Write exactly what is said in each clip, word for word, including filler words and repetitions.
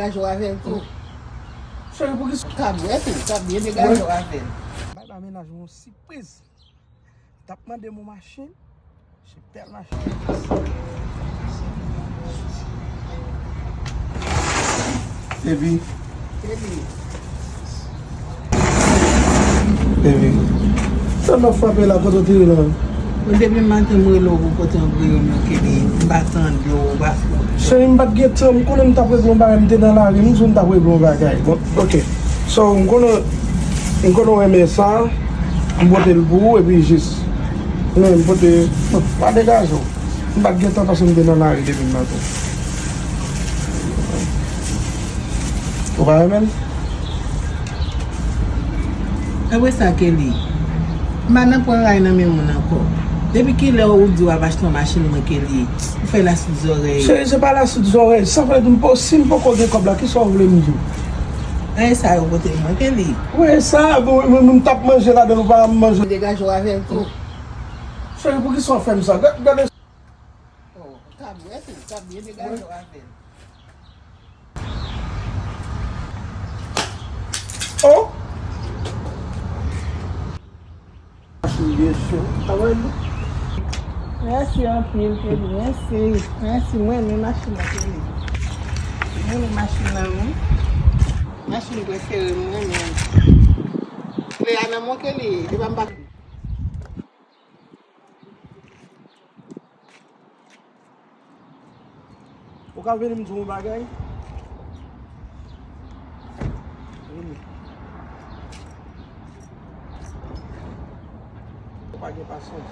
Degaje w avè l tou. Cheri, pou ki sa w ka bwè tou, w ka byen degaje w avè l. Bay ba mennaj mwen yon sipriz. M t ap mande m yon machin. Se tèl machin. Epi. Epi. Epi. Sa m ap frape la, kote w te ye la? Mwen depi maten m rele w pou kote w voye m nan, Kelly. M pa tande w, ou pa fè. Cheri, m pa t gen tan, m konnen m t ap regle yon bagay, m te nan lari, m di w m t ap regle yon bagay. Bon, ok. So, m konnen, m konnen w renmen sa, m pote l pou ou, epi jis. Men, m pote, pa degaje w. M pa t gen tan paske m te nan lari depi maten. Ou pa renmen l? Apre sa, Kelly, m pa nan pran ray nan men moun ankò. Depi kilè ou di w ap achte yon machin mwen, Kelly? Ou fè lasoud zòrèy. Cheri, se pa lasoud zòrèy. Sa vle di m po-, si m poko gen kòb la, kisa w vle m di w? Ray sa yo pote mwen, Kelly. Ray sa, bon, mwen, mwen, m t ap manje ladan l, ou pa manje. Degaje w avè l tou. Cheri, poukisa w fè m sa? Gad, gade. Oh, w ka bwè tou, w ka byen degaje w avè l. Oh! Machin byen cho. Travay li. Mèsi anpil, Kelly. Mèsi. Mèsi. Mwen renmen machin nan, Kelly. Mwen renmen machin nan, wi. Machin prefere m, mwen renmen. Kle a nan men w, Kelly. Epa m pa Ou ka vini m di w yon bagay? Vini. Ou pa gen pasyans.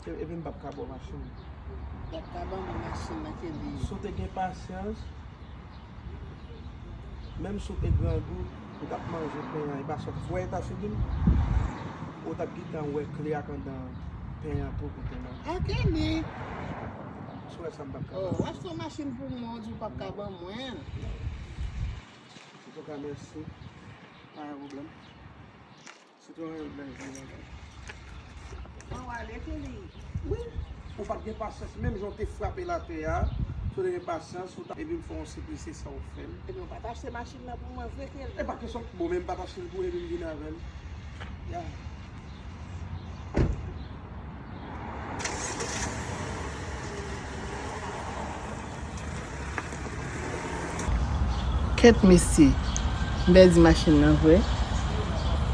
E-, epi m p ap ka ba w machin. Ou p ap ka ban mwen machin nan, Kelly. Si w te gen pasyans, Menm si w te grangou, ou t ap manje pen an, e pa sa w t ap fè. Ou wè eta figi m? Ou t ap gentan wè kle ak anndan pen an tou kote l. A, Kelly! Si w wè sa m p ap ka ban. Oh, w achte yon machin pou mwen, ou di w p ap ka ban mwen. Antouka, mèsi. Pa gen pwoblèm. Sitwayen bèl jan bagay. Mwen w ale, Kelly. Wi. Ou pa t gen pasyans, menm jan w te frape l atè a, si w te gen pasyans, ou ta, epi m fè yon sipriz, se sa w fè m. Epi w pa t achte machin nan pou mwen vre, Kelly. E pa kesyon, bon, men m pa t achte l pou ou, epi m vin avè l. Ya. Kèt mesye, m pèdi machin nan vre.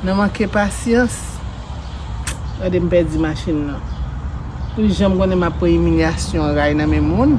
Nan manke pasyans, gade m pèdi machin nan. Pou jan m konnen m ap pran imilyasyon ray nan men moun.